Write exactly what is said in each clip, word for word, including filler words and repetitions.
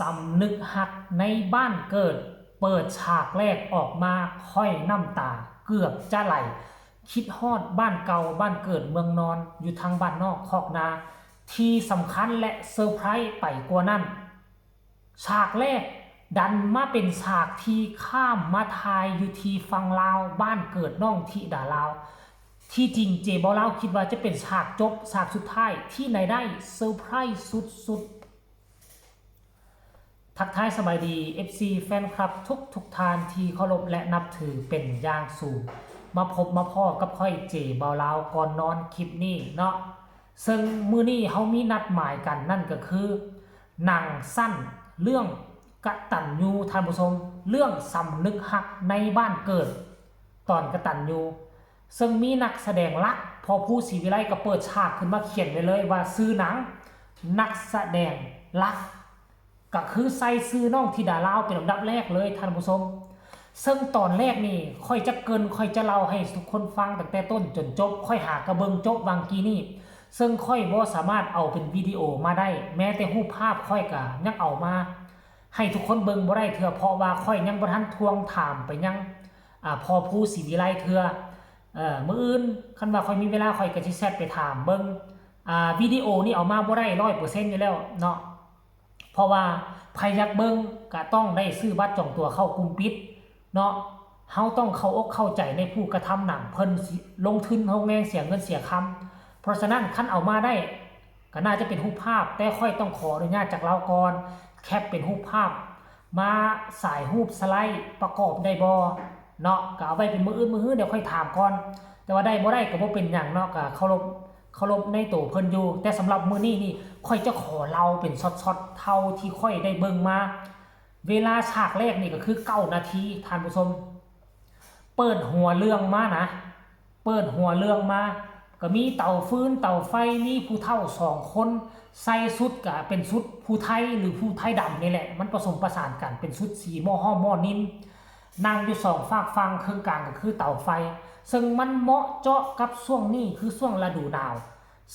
สำนึกฮักในบ้านเกิด เปิดฉากแรกออกมาค่อยน้ำตาเกือบจะไหล คิดฮอดบ้านเก่าบ้านเกิดเมืองนอน อยู่ทางบ้านนอกคอกนา ที่สำคัญและเซอร์ไพรส์ไปกว่านั้น ฉากแรกดันมาเป็นฉากที่ข้ามมาถ่ายอยู่ที่ฝั่งลาวบ้านเกิดน้องธิดาลาว ที่จริงเจเบาลาวคิดว่าจะเป็นฉากจบฉากสุดท้าย ที่ไหนได้เซอร์ไพรส์สุดๆ ทักทายสบายดี เอฟซี แฟนคลับทุกทุกท่านที่เคารพและนับถือเป็นอย่างสูง มาพบมาพ้อกับข้อยเจเบาลาวก่อนนอนคลิปนี้เนาะ ซึ่งมื้อนี้เฮามีนัดหมายกันนั่นก็คือ หนังสั้นเรื่องกตัญญู ท่านผู้ชม เรื่องสำนึกฮักในบ้านเกิด ตอนกตัญญู ซึ่งมีนักแสดงหลัก พอผู้ศรีวิไลก็เปิดฉากขึ้นมาเขียนไว้เลยว่าชื่อหนัง นักแสดงหลัก ก็คือใส่ชื่อน้องธิดาลาวเป็นอันดับแรกเลยท่านผู้ชม ซึ่งตอนแรกนี่ข้อยจะเกริ่นข้อยจะเล่าให้ทุกคนฟังตั้งแต่ต้นจนจบ ข้อยหากะเบิ่งจบวางกี้นี่ ซึ่งข้อยบ่สามารถเอาเป็นวิดีโอมาได้ แม้แต่รูปภาพข้อยกะยังเอามาให้ทุกคนเบิ่งบ่ได้เทื่อ เพราะว่าข้อยยังบ่ทันทวงถามไปยัง อ่า พอผู้ศรีวิไลเทื่อ เอ่อ มื้ออื่นคันว่าข้อยมีเวลาข้อยกะสิแชทไปถามเบิ่ง อ่า วิดีโอนี่เอามาบ่ได้ร้อยเปอร์เซ็นต์อยู่แล้วเนาะ เพราะว่าไผอยากเบิ่งกะต้องได้ซื้อบัตรจองตั๋วเข้ากลุ่มปิดเนาะ เฮาต้องเข้าอกเข้าใจในผู้กระทำหนัง เพิ่นสิลงทุนลงแรงเสียเงินเสียคำ เพราะฉะนั้นคันเอามาได้ ก็น่าจะเป็นรูปภาพ แต่ข้อยต้องขออนุญาตจากลาวก่อน แคปเป็นรูปภาพ มาสายรูปสไลด์ประกอบได้บ่เนาะ ก็เอาไว้เป็นมื้ออื่นมื้อฮื้อ เดี๋ยวค่อยถามก่อน แต่ว่าได้บ่ได้ก็บ่เป็นหยังเนาะ ก็เคารพ เคารพในตัวเพิ่นอยู่ แต่สำหรับมื้อนี้นี่ข้อยจะขอเล่าเป็นช็อตๆ เท่าที่ข้อยได้เบิ่งมา เวลาฉากแรกนี่ก็คือเก้านาที ท่านผู้ชม เปิดหัวเรื่องมานะ เปิดหัวเรื่องมา ก็มีเตาฟืนเตาไฟ มีผู้เฒ่าสองคน ใส่ชุดก็เป็นชุดผู้ไทหรือผู้ไทดำนี่แหละ มันผสมผสานกัน เป็นชุดสีหม้อห้อมหม้อนิล นั่งอยู่สองฟากฝั่ง เครื่องกลางก็คือเตาไฟ ซึ่งมันเหมาะเจาะกับช่วงนี้คือช่วงฤดูหนาว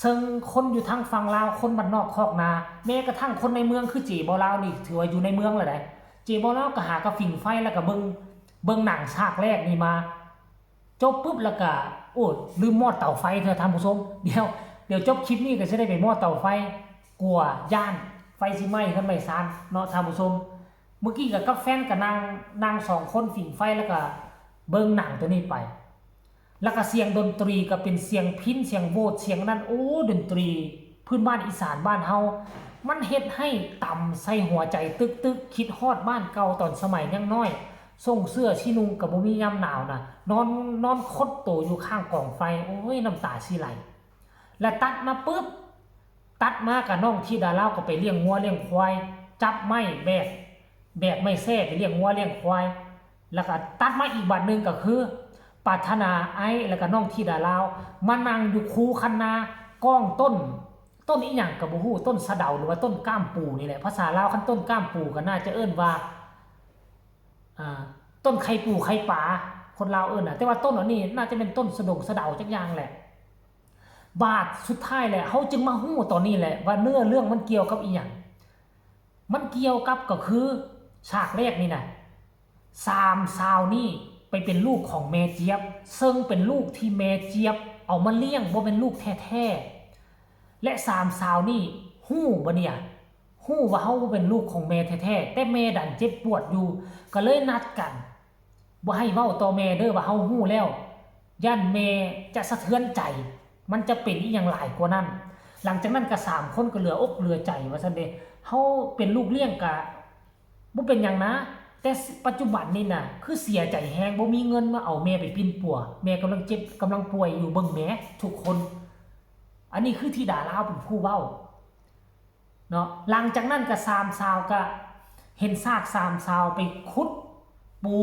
ซึ่งคนอยู่ทางฝั่งลาว คนบ้านนอกคอกนา แม้กระทั่งคนในเมืองคือเจเบาลาวนี่ ถือว่าอยู่ในเมืองแล้วได๋ เจเบาลาวก็หากะผิงไฟแล้วก็เบิ่ง เบิ่งหนังฉากแรกนี่มา จบปุ๊บแล้วก็ โอ้ ลืมมอดเตาไฟเทื่อท่านผู้ชม เดี๋ยว เดี๋ยวจบคลิปนี้ก็สิได้ไปมอดเตาไฟ กลัวย้านไฟสิไหม้เฮือนไหม้ซานเนาะท่านผู้ชม เมื่อกี้ก็กับแฟนก็นั่ง นั่งสองคนผิงไฟแล้วก็เบิ่งหนังตัวนี้ไป แล้วก็เสียงดนตรีก็เป็นเสียงพิณเสียงโหวดเสียงนั่น โอ้ ดนตรีพื้นบ้านอีสานบ้านเฮา มันเฮ็ดให้ตำใส่หัวใจตึกๆ คิดฮอดบ้านเก่าตอนสมัยยังน้อย ส่งเสื้อสินุ่งก็บ่มียามหนาวนะ นอน นอนขดโตอยู่ข้างกองไฟ โอ้ย น้ำตาสิไหล และตัดมาปุ๊บ ตัดมาก็น้องธิดาลาวก็ไปเลี้ยงงัวเลี้ยงควาย จับไม้แบก แบกไม้แส้ไปเลี้ยงงัวเลี้ยงควาย แล้วก็ตัดมาอีกบาดหนึ่งก็คือ ปรารถนาไอ้แล้วก็น้องธิดาลาว มานั่งอยู่คูคันนากองต้น ต้นอีหยังก็บ่ฮู้ ต้นสะเดาหรือว่าต้นก้ามปูนี่แหละ ภาษาลาวคันต้นก้ามปูก็น่าจะเอิ้นว่า อ่า ต้นไข่ปูไข่ปลา คนลาวเอิ้นน่ะ แต่ว่าต้นอันนี้น่าจะเป็นต้นสะดงสะเดาจักอย่างแหละ บาดสุดท้ายแหละ เฮาจึงมาฮู้ตอนนี้แหละว่าเนื้อเรื่องมันเกี่ยวกับอีหยัง มันเกี่ยวกับก็คือฉากแรกนี่น่ะ สามสาวนี่ไปเป็นลูกของแม่เจี๊ยบ ซึ่งเป็นลูกที่แม่เจี๊ยบเอามาเลี้ยง บ่เป็นลูกแท้ๆ และสามสาวนี่ฮู้บ่เนี่ย ฮู้ว่าเฮาบ่เป็นลูกของแม่แท้ๆ แต่แม่ดันเจ็บปวดอยู่ ก็เลยนัดกัน บ่ให้เว้าต่อแม่เด้อว่าเฮาฮู้แล้ว ย่านแม่จะสะเทือนใจ มันจะเป็นอีหยังหลายกว่านั้น หลังจากนั้นก็สามคนก็เหลืออกเหลือใจว่าซั่นเด้ เฮาเป็นลูกเลี้ยงก็บ่เป็นหยังนะ แต่ปัจจุบันนี่น่ะ คือเสียใจแฮง บ่มีเงินมาเอาแม่ไปปิ้นปัว แม่กำลังเจ็บ กำลังป่วยอยู่ เบิ่งแหมทุกคน อันนี้คือธิดาลาวเป็นผู้เว้า เนาะ หลังจากนั้นก็สามสาวก็เห็นซากสามสาวไปขุดปู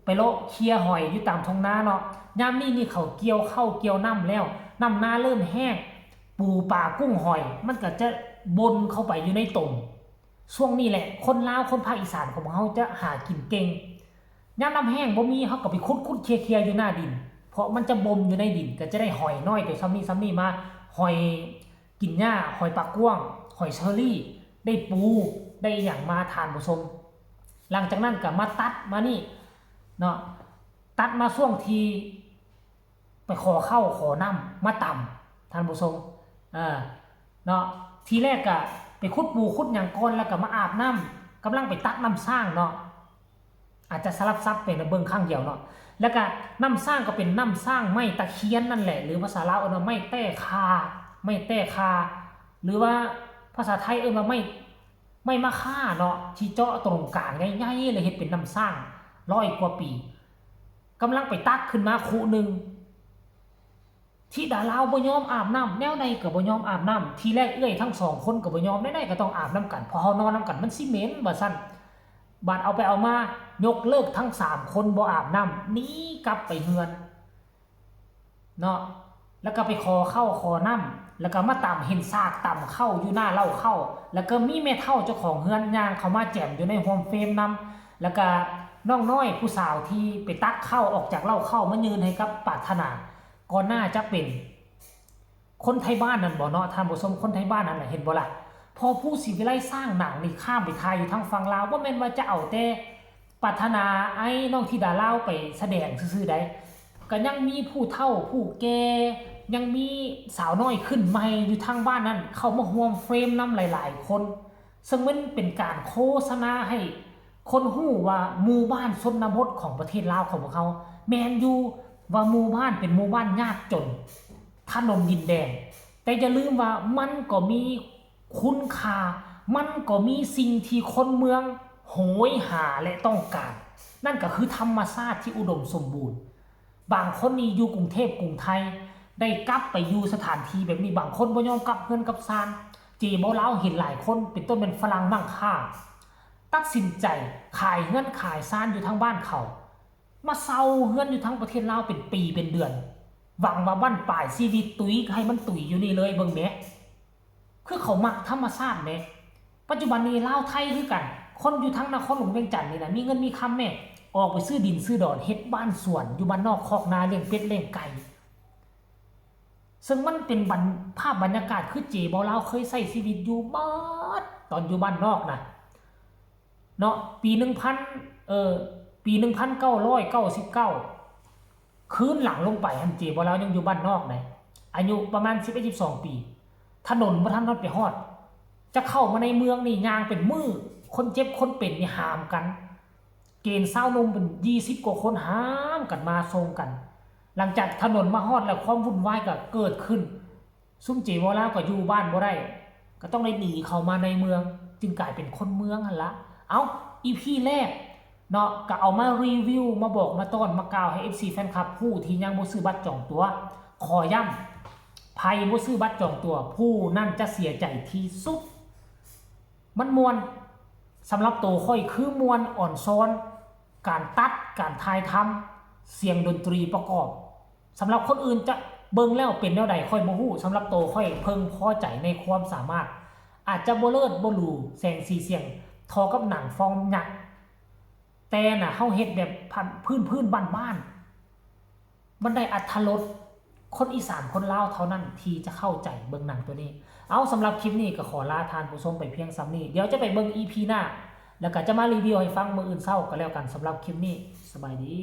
ไปเลาะเคลียร์หอยอยู่ตามท้องนาเนาะ ยามนี้นี่เขาเกี่ยวข้าวเกี่ยวน้ำแล้ว น้ำนาเริ่มแห้ง ปูปลากุ้งหอย มันก็จะบนเข้าไปอยู่ในตม ช่วงนี้แหละ คนลาวคนภาคอีสานของเฮาจะหากินเก่ง ยามน้ำแห้งบ่มี เฮาก็ไปขุดๆ เคลียร์ๆ อยู่หน้าดิน เพราะมันจะบ่มอยู่ในดิน ก็จะได้หอยน้อยตัวส่ำนี้ส่ำนี้มา หอยกินหญ้า หอยปากกว้าง หอยเชอรี่ ได้ปู ได้อหย่างมา ท่านผู้ชม หลังจากนั้นก็มาตัดมานี่เนาะ ตัดมาช่วงที่ไปขอข้าวขอน้ำมาตำ ท่านผู้ชม เออ เนาะ ทีแรกก็ไปขุดปูขุดหยังก่อน แล้วก็มาอาบน้ำ กำลังไปตักน้ำสร้างเนาะ อาจจะสลับซับไปนะ เบิ่งข้างเดียวเนาะ แล้วก็น้ำสร้างก็เป็นน้ำสร้างไม้ตะเคียนนั่นแหละ หรือภาษาลาวเอิ้นว่าไม้แต้คา ไม้แต้คา หรือว่าภาษาไทยเอิ้นว่าไม้ ไม้มะค่าเนาะ ที่เจาะตรงกลางใหญ่ๆ แล้วเฮ็ดเป็นน้ำสร้างร้อยกว่าปี กำลังไปตักขึ้นมาคุหนึ่ง ธิดาลาวบ่ยอมอาบน้ำ แนวใดก็บ่ยอมอาบน้ำ ทีแรกเอื้อยทั้งสองคนก็บ่ยอม แนวใดก็ต้องอาบนำกัน เพราะเฮานอนนำกันมันสิเหม็น ว่าซั่น บาดเอาไปเอามายกเลิกทั้งสามคนบ่อาบน้ำ หนีกลับไปเฮือนเนาะ แล้วก็ไปขอข้าวขอน้ำ แล้วก็มาตำ เห็นซากตำข้าวอยู่หน้าเล้าข้าว แล้วก็มีแม่เฒ่าเจ้าของเฮือนย่างเข้ามาแจ่มอยู่ในฮ่วมเฟรมนำ แล้วก็น้องน้อยผู้สาวที่ไปตักข้าวออกจากเล้าข้าวมายื่นให้กับปรารถนา ก็น่าจะเป็นคนไทบ้านนั่นบ่เนาะ ท่านผู้ชม คนไทบ้านนั่นแหละ เห็นบ่ล่ะ พอผู้ศรีวิไลสร้างหนังนี่ข้ามไปถ่ายอยู่ทางฝั่งลาว บ่แม่นว่าจะเอาแต่ปรารถนาไอ้น้องธิดาลาวไปแสดงซื่อๆ ใด ก็ยังมีผู้เฒ่าผู้แก่ ยังมีสาวน้อยขึ้นใหม่อยู่ทางบ้านนั่น เข้ามาฮ่วมเฟรมนำหลายๆ คน ซึ่งมันเป็นการโฆษณาให้คนฮู้ว่าหมู่บ้านชนบทของประเทศลาวของพวกเขา แม่นอยู่ว่าหมู่บ้านเป็นหมู่บ้านยากจน ถนนดินแดง แต่อย่าลืมว่ามันก็มีคุณค่า มันก็มีสิ่งที่คนเมืองโหยหาและต้องการ นั่นก็คือธรรมชาติที่อุดมสมบูรณ์ บางคนนี่อยู่กรุงเทพกรุงไทย ได้กลับไปอยู่สถานที่แบบนี้ บางคนบ่ยอมกลับเฮือนกลับซาน เจบ่าวลาวเห็นหลายคน เป็นต้นแม่นฝรั่งมั่งค่า ตัดสินใจขายเฮือนขายซานอยู่ทางบ้านเขา มาเช่าเฮือนอยู่ทางประเทศลาวเป็นปีเป็นเดือน หวังว่าบั้นปลายชีวิตตุ้ยก็ให้มันตุ้ยอยู่นี่เลย เบิ่งแหม คือเขามักธรรมชาติแหม ปัจจุบันนี้ลาวไทยคือกัน คนอยู่ทางนครหลวงเวียงจันทน์นี่นะ มีเงินมีคำแหม ออกไปซื้อดินซื้อดอน เฮ็ดบ้านสวน อยู่บ้านนอกคอกนา เลี้ยงเป็ดเลี้ยงไก่ ซึ่งมันเป็นบรร- ภาพบรรยากาศคือเจบ่าวลาวเคยใช้ชีวิตอยู่เบิดตอนอยู่บ้านนอกนะ เนาะ ปีหนึ่งพัน เอ่อ ปีหนึ่งพันเก้าร้อยเก้าสิบเก้า คืนหลังลงไปหั่น เจบ่าวลาวยังอยู่บ้านนอกนะ อายุประมาณสิบเอ็ด สิบสอง ปี ถนนบ่ทันฮอดไปฮอด จะเข้ามาในเมืองนี่ย่างเป็นมื้อ คนเจ็บคนเป็นนี่หามกัน เกณฑ์ชาวหนุ่มเป็นยี่สิบกว่าคนหามกันมาส่งกัน หลังจากถนนมาฮอดแล้วความวุ่นวายก็เกิดขึ้น ซุมเจบ่าวลาวก็อยู่บ้านบ่ได้ ก็ต้องได้หนีเข้ามาในเมือง จึงกลายเป็นคนเมืองหั่นละ เอ้า อีพีแรกเนาะ ก็เอามารีวิว มาบอกมาต้อน มากล่าวให้เอฟซีแฟนคลับผู้ที่ยังบ่ซื้อบัตรจองตั๋ว ขอย้ำ ไผบ่ซื้อบัตรจองตั๋ว ผู้นั้นจะเสียใจที่สุด มันม่วน สำหรับโตข้อยคือม่วน อ่อนช้อน การตัด การถ่ายทำ เสียงดนตรีประกอบ สำหรับคนอื่นจะเบิ่งแล้วเป็นแนวใดข้อยบ่ฮู้ สำหรับโตข้อยเพิ่งพอใจในความสามารถ อาจจะบ่เลิศบ่หรูแสงสีเสียงเท่ากับหนังฟอร์มยักษ์ แต่น่ะเฮาเฮ็ดแบบพัน- พื้นๆ บ้านๆ มันได้อรรถรส คนอีสานคนลาวเท่านั้นที่จะเข้าใจ เบิ่งหนังตัวนี้ เอา สำหรับคลิปนี้ก็ขอลาท่านผู้ชมไปเพียงส่ำนี้ เดี๋ยวจะไปเบิ่งอีพีหน้า แล้วก็จะมารีวิวให้ฟังมื้ออื่นเช้าก็แล้วกัน สำหรับคลิปนี้ สบายดี